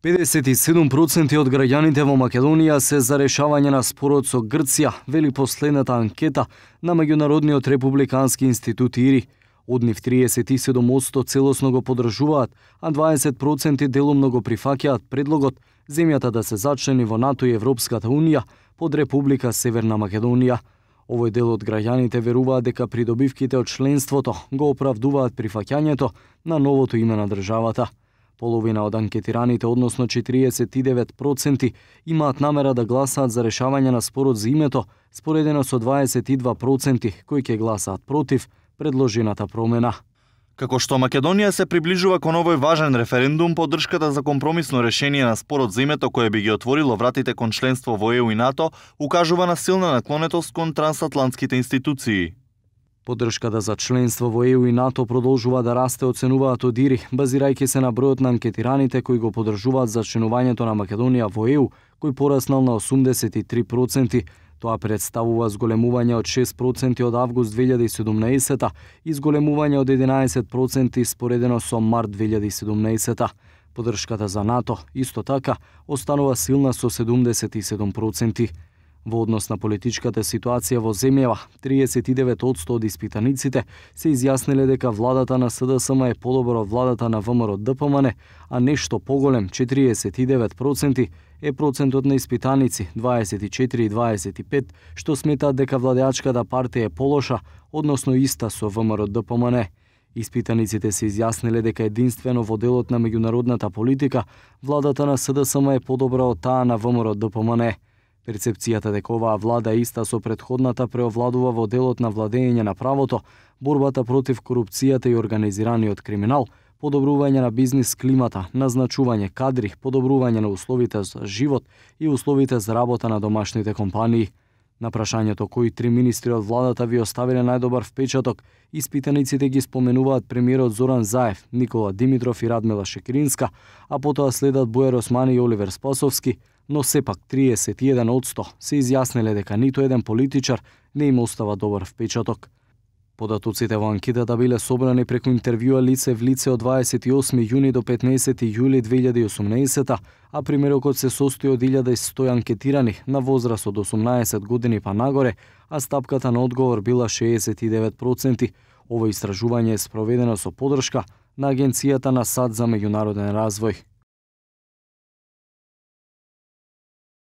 57% од граѓаните во Македонија се за решавање на спорот со Грција, вели последната анкета на Меѓународниот републикански институт ИРИ. Од нив 37% целосно го поддржуваат, а 20% делумно го прифаќаат предлогот земјата да се зачлени во НАТО и Европската Унија под Република Северна Македонија. Овој дел од граѓаните веруваат дека придобивките од членството го оправдуваат прифаќањето на новото име на државата. Половина од анкетираните, односно 49%, имаат намера да гласаат за решавање на спорот за името, споредено со 22% кои ќе гласаат против предложената промена. Како што Македонија се приближува кон овој важен референдум, поддршката за компромисно решение на спорот за името кое би ги отворило вратите кон членство во ЕУ и НАТО, укажува на силна наклонетост кон трансатлантските институции. Поддршката за членство во ЕУ и НАТО продолжува да расте, оценуваат од ИРИ, базирајќи се на бројот на анкетираните кои го поддржуваат зачленувањето на Македонија во ЕУ, кој пораснал на 83%. Тоа представува зголемување од 6% од август 2017 и зголемување од 11% споредено со март 2017. Поддршката за НАТО, исто така, останува силна со 77%. Во однос на политичката ситуација во земјава, 39% од испитаниците се изјасниле дека владата на СДСМ е подобра од владата на ВМРО-ДПМН, а нешто поголем, 49%, е процентот на испитаници, 24 и 25, што сметаат дека владеачката партија е полоша, односно иста со ВМРО-ДПМН. Испитаниците се изјасниле дека единствено во делот на меѓународната политика, владата на СДСМ е подобра од таа на ВМРО-ДПМН. Перцепцијата дека оваа влада е иста со претходната преовладува во делот на владење на правото, борбата против корупцијата и организираниот криминал, подобрување на бизнис климата, назначување кадри, подобрување на условите за живот и условите за работа на домашните компании. На прашањето кои три министри од владата ви оставиле најдобар впечаток, испитаниците ги споменуваат премиерот Зоран Заев, Никола Димитров и Радмила Шекеринска, а потоа следат Бојар Османи и Оливер Спасовски, но сепак 31% се изјасниле дека ниту еден политичар не им остава добар впечаток. Податоците во анкетата биле собрани преку интервјуа лице в лице од 28 јуни до 15 јули 2018, а примерокот се состои од 1100 анкетирани на возраст од 18 години па нагоре, а стапката на одговор била 69%. Ово истражување е спроведено со поддршка на Агенцијата на САД за меѓународен развој.